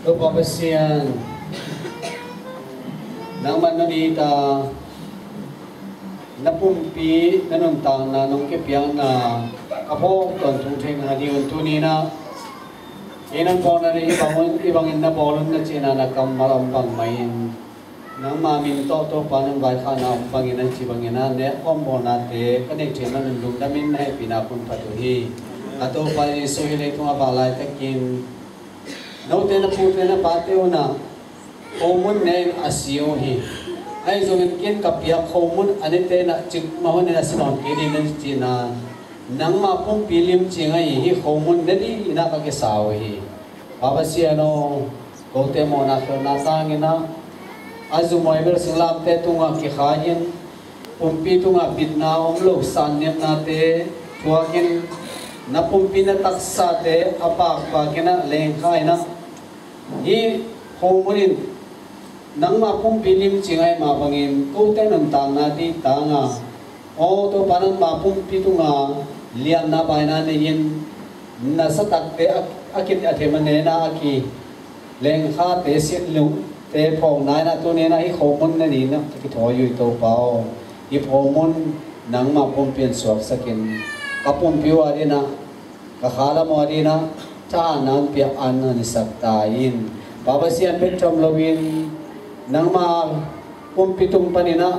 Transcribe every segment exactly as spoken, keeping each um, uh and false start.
Topa Pasian, nangman na ni ta, na pumpi, na nuntakna, nong kipiakna ka phawk tawntung theihna ding un tuni-in ah, i nong phawkna ding i bang un, i bangin na bawl un na cihna na kammal a om bang mah in, nangma min tawh Topa nong vaikhakna om bangin a ci bangin ah, nek khawm bawlnate ka neih theih man un lungdamin na hehpihna kun phat uh hi. A Topa Jesuh hih leitung a vak laitakin note na pute na pate un ah khomun ne-in a si uh hi. Ahi zongin ken ka piak khomun a nete in ah cikmah hunin a si nawn kei ding na cihna, nangma pumpi limcing ahi hih khomun ne dingin ah ka kisa uh hi. Pa Pasian aw, kote mawhna khelhna tangin ah a zumhuai bel singlamteh tungah kikhai-in, pumpi tungah bitna om lo sanniamnate thuakin, na pumpi na taksate a pakpakin ah lengkha-in ah, hih khomun in nangma pumpi limcing ahih mah bangin kote nuntakna ding tanga, aw Topa, nangma pumpi tunga lianna baina nei-in, na satakte a, a ki, a themna nena a ki lengkhate, sitlungte phawkna in ah tuni-in ah hih khomun ne dingin ah ka kithawi uh hi Topa aw. Hih khomun nangma pumpi in suaksakin, ka pumpi uh a dingin ah, ka khalam uh a dingin ah thahatna hong piak an hong hisak ta in. Pa Pasian, bek tham loin nangma pumpi tung panin ah,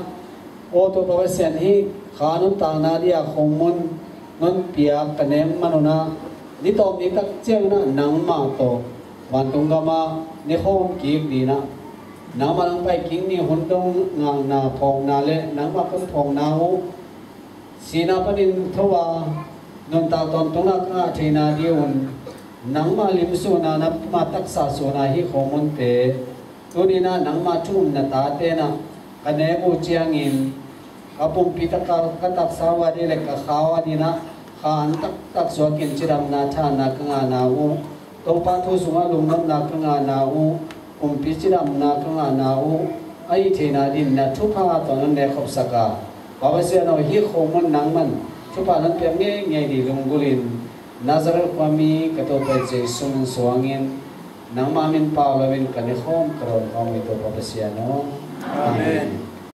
aw Topa Pasian, hih kha nuntakna ding a khomun nong piak ka nek man un ah, ni tawp ni tak ciangin ah nangmah tawh vantung gamah ne khawm kik dingin ah, nangmah nong pai kik ni hun dong ngakna phawkna le nangmah kong phawkna uh, sihna panin tho a nuntak tawntungna ka ngah theihna ding un, nangmah lim suhna, nangmah taksa suhna hih khomunte tuni-in ah nangmah thu-um na tate in ah ka nek uh ciangin, ka pumpi tak, ka taksa uh a ding le ka kha uh a dingin ah kha an taktak suakin cidamna thahatna ka ngahna uh, Topa thu sungah lungnopna ka ngahna uh, pumpi cidamna ka ngahna uh, a hih theihna dingin na thupha tawh nong nek khopsak a, Pa Pasian aw, hih khomun nangman thupha nong piak ngeingei ding lunggulhin, Nazareth khuami ka Topa Jesuh min suangin, nangma min pau loin ka ne khawm ka dawn khawm uh hi Topa Pasian aw. Amen.